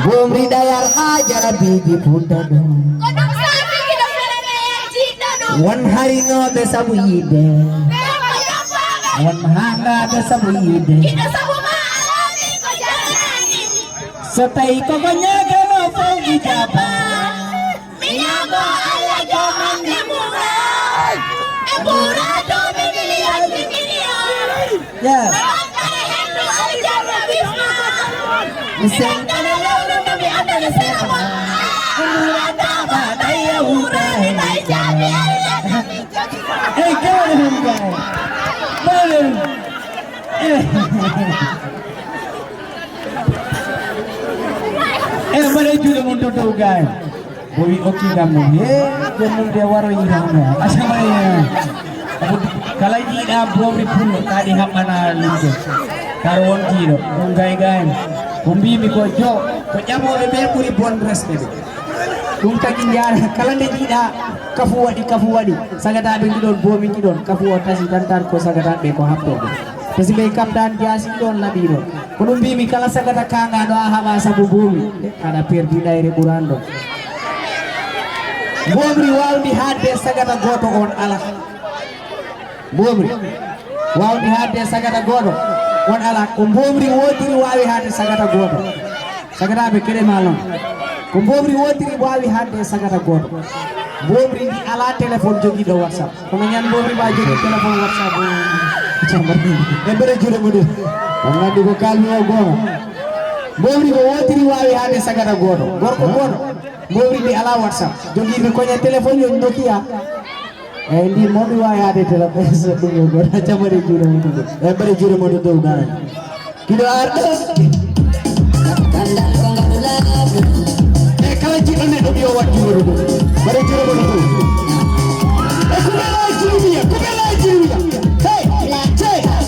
Mbumri ɗayal haa jarabiiji punta ɗum. Ko ɗum saabi miɗo fela ɗayal jiɗɗo ɗum. Won harinooɓe sabu yiɗde. Ɓe ko yoppooɓe. Won haangaaɓe sabu yiɗde. Giɗo sabu ma alaa min ko jarani. So tawi koko ñaagano fow ijaba. Mi ñaago Allah joom am ne muura. E muura duuɓi miliyon ji miliyon. Yeah. Rawandere hendu aljanna wisma. Mi sentana lawlu no mi andana sera mon. Muura daba daya wuura e nay jami aljanna mi jogi. Hey, go on, guy. Go on. Eh. Eh, mbaɗe juuɗe mon to dow, guy. Bo wi okki kam mo. He, ko mum de waro yiɗa mo. Asama e. Kala jiiɗa boomri pullo, kaɗi haɓɓana limto. Kar won jiiɗo, ɗum gay gay. Ko mbimi ko jo, ko ƴamoɓe ɓe ɓuri bon resde ɓe. Ɗum tagi njaara, kala nde jiiɗa, kafu waɗi, kafu waɗi. Sagataɓe ngiɗon, boomi ngiɗon, kafu o tasi tan tan ko sagataɓe ko haɓɓoɓe. Te si ɓe kamtan jaasi ɗon laɓi ɗon. Ko ɗum mbimi kala sagata kangaɗo a haɓa sabu boomi. Aɗa perdi ɗayre ɓuran ɗon. Mbomri wawdi hadde sagata goto on ala. Mbomri wawdi hadde sagata goto on ala. Ko mbomri wotiri wawi hadde sagata goto. Sagataɓe keɗe ma non. Ko mbomri wotiri wawi hadde sagata goto. Mbomri ndi ala téléphone jogiɗo WhatsApp. Kono ñan mbomri ba jogi téléphone WhatsApp. E bere juuɗe muɗum. On nandi ko kalmi o goto. Mbowri ko wootiri waawi haade sagata gooto. Gorko gooto. Mbowri ndi alaa WhatsApp. Jogii mi koñe téléphone yo Nokia. Eeyi, ndi moom mi waawi haade téléphone so ɗum yo gooto. Acca mbaɗe juuɗe mum ɗum. Eeyi, mbaɗe juuɗe mon to dow gaay. Kiɗo arɗo. E kala jiɗɗo neɗɗo yo wat juuɗe ɗum. Mbaɗe juuɗe mon to dow. E ko mela juuɗe, ko mela juuɗe. Hey, hey, hey.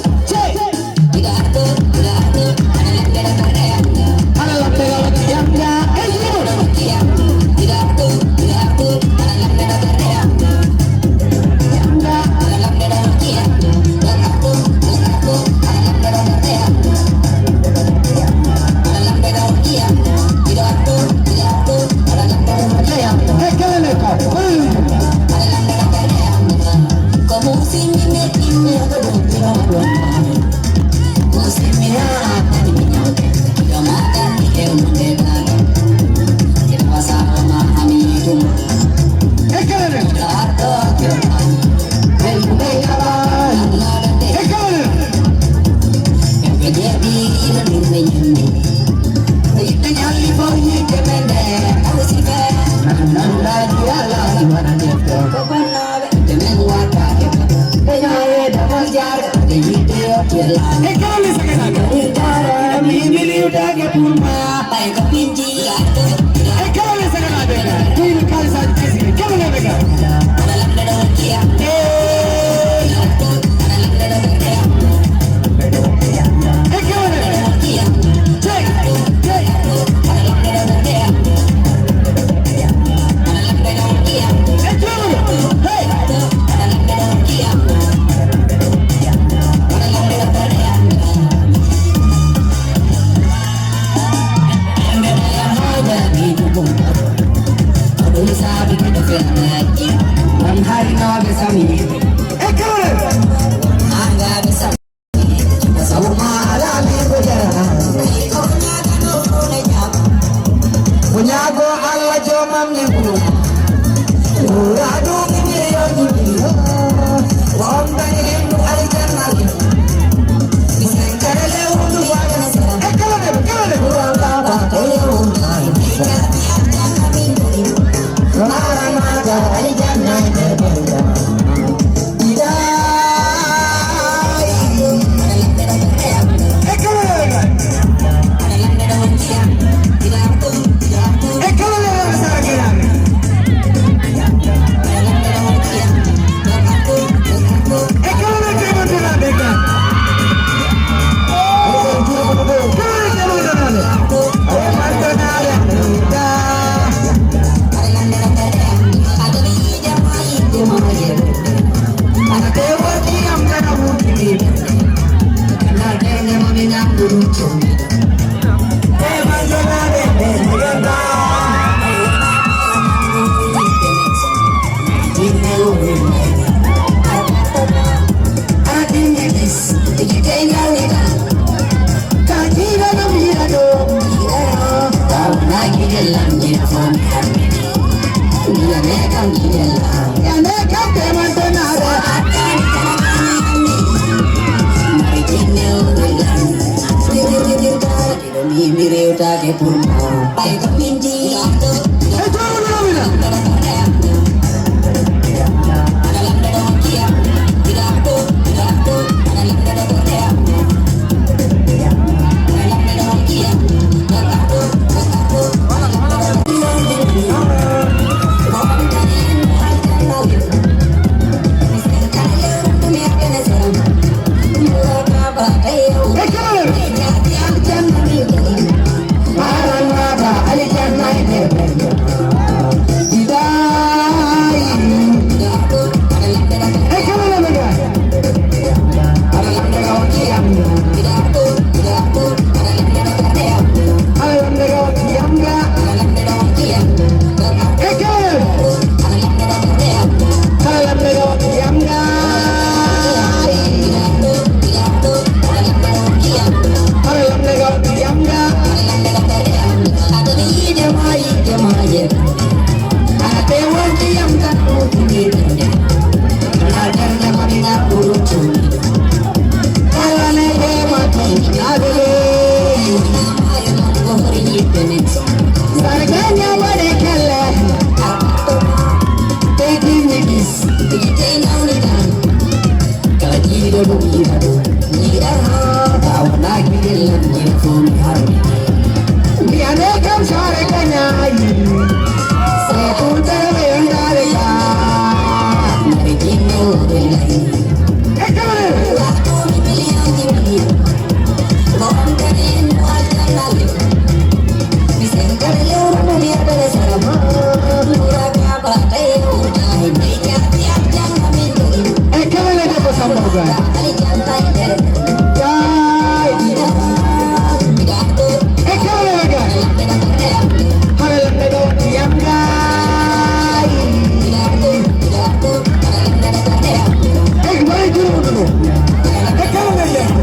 E kala ne debbo Samba Ougane. Gaay. E kala ne Gaay. Hara lamɓe ɗo ndiyam Gaay. E mbaɗi jurumu ɗum. E kala ne Gaay.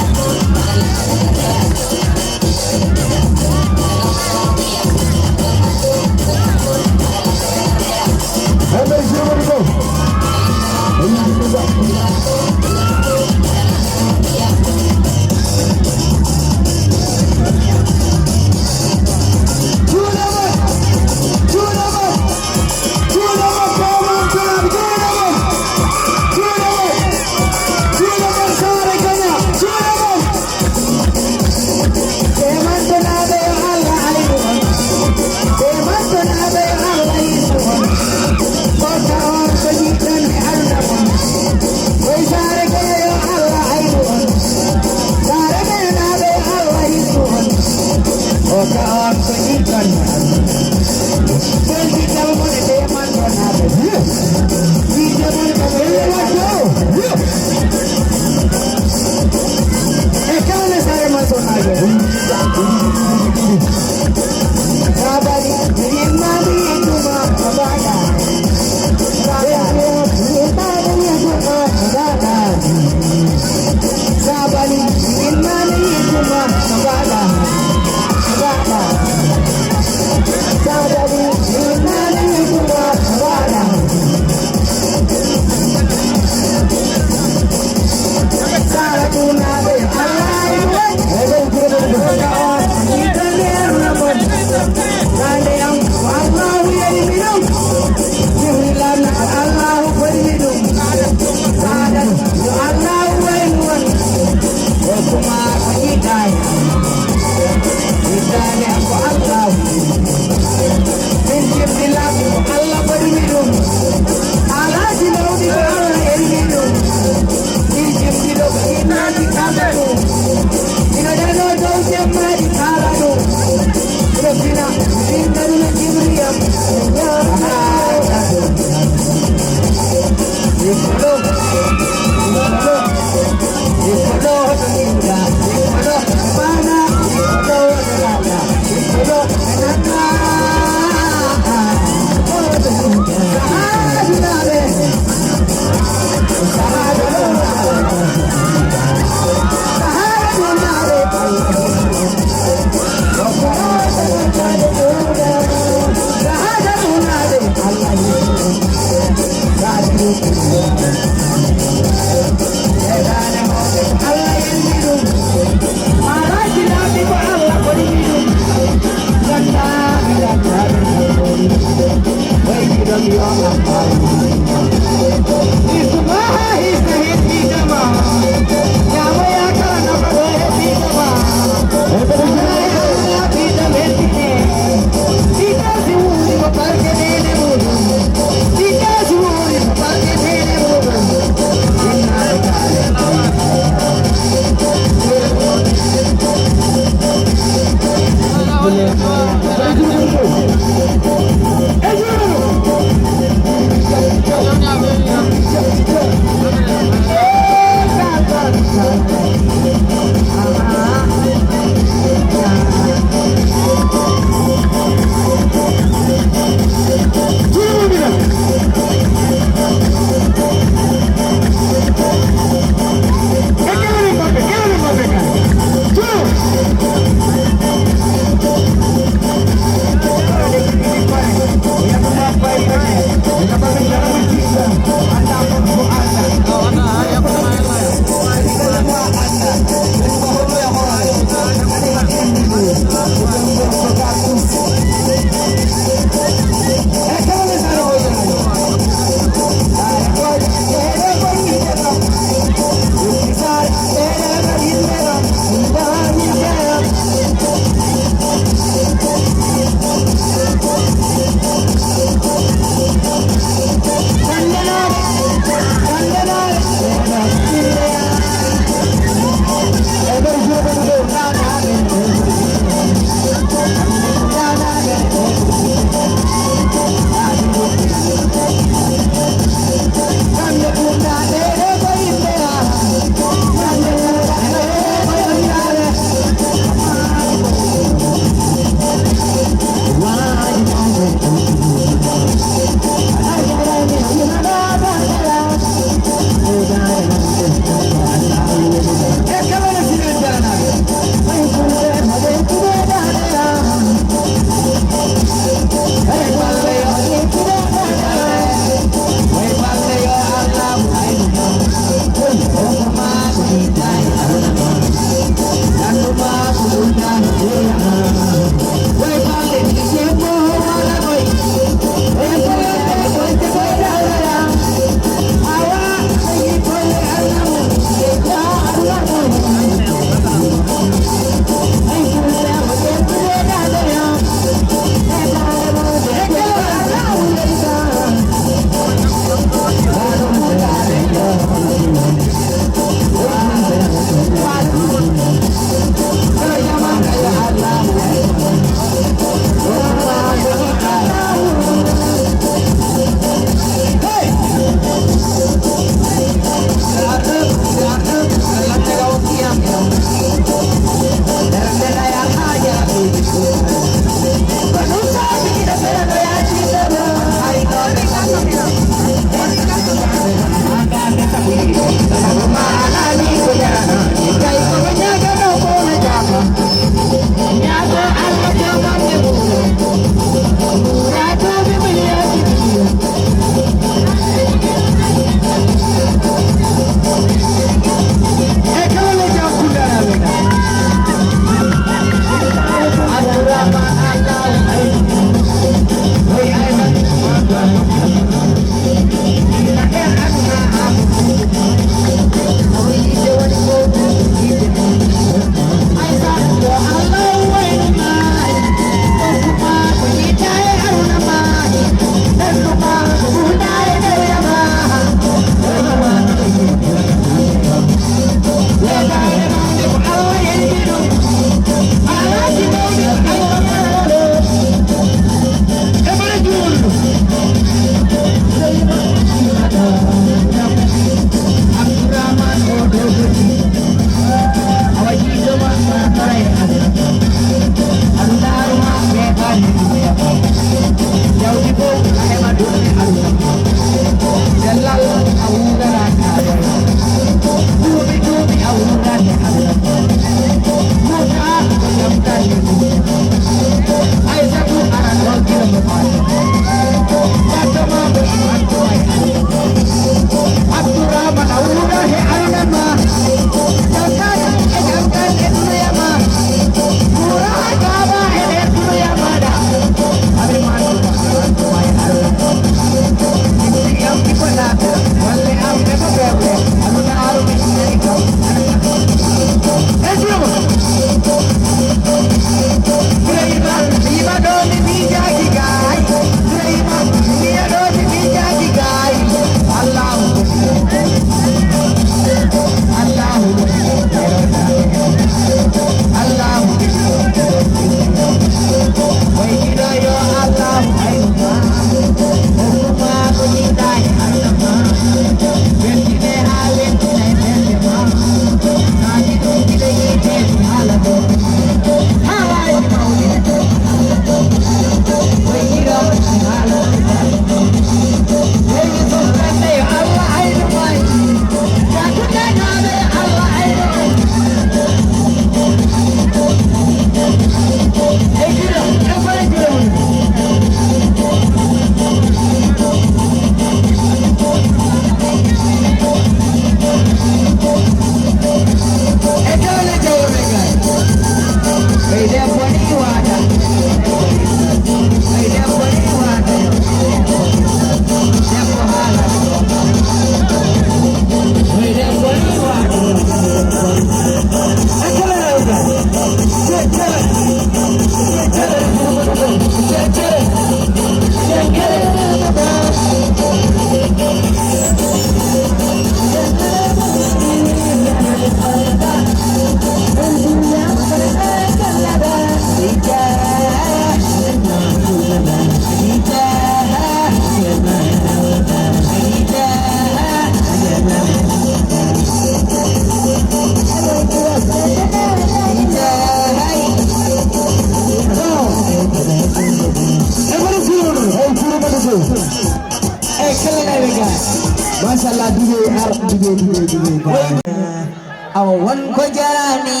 Awa won ko jarani,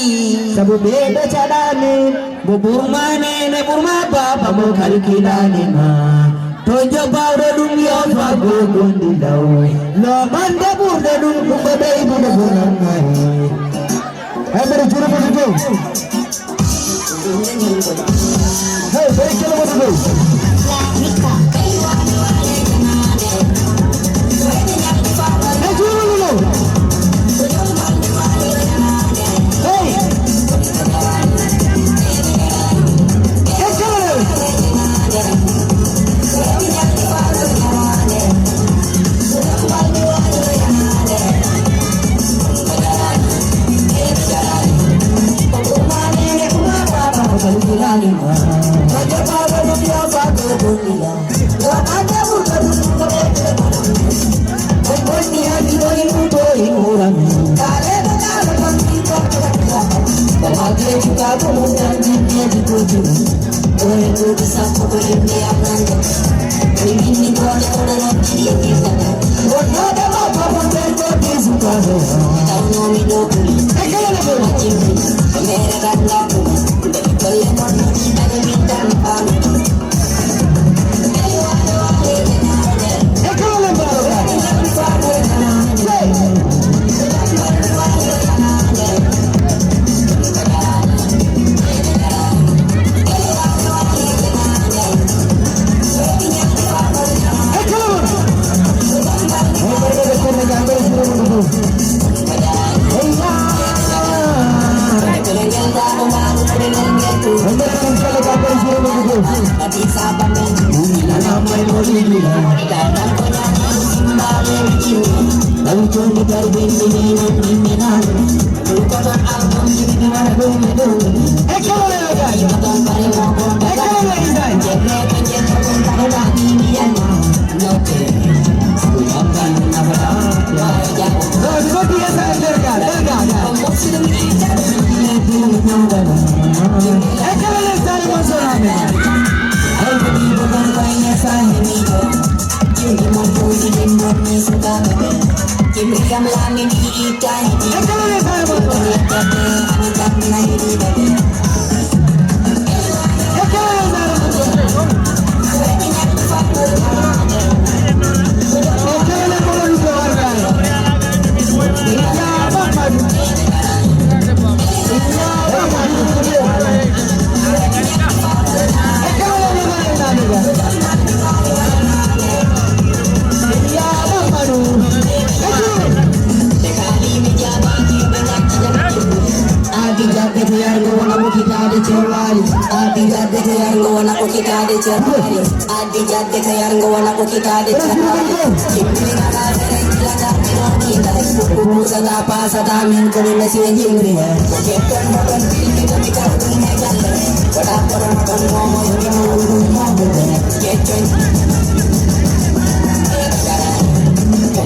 sabu ɓe ɓe caɗani, mo ɓurma nene ɓurma baba mo kalkinani ma. To jobawɗo ɗum yo fago gondi law. No bande ɓurɗo ɗum ɗum ko ɓeydude bonannari. Ay mbaɗa juruɓe ɗum. Hey, very careful today. Hey, do you wanna know? Hey. Hey, come on. Addi jabbe to yargo wona ko kitaade cerwaali. Addi jabbe to yargo wona ko kitaade cerwaali. Addi jabbe to yargo wona ko kitaade cerwaali. Timmina ka fere kila ka tino ni dai. Kusa da pasa da min ko ni mesi jimri. Ko kitten mo don billi ko mi ka dum ne jalle. Ko da ko don mo mo mo mo mo.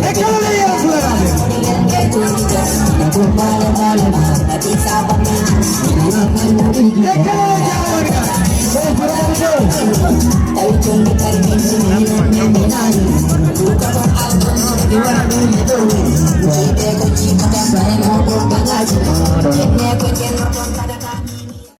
E kala leydi Fulanaɓe. E kala leydi Afrika.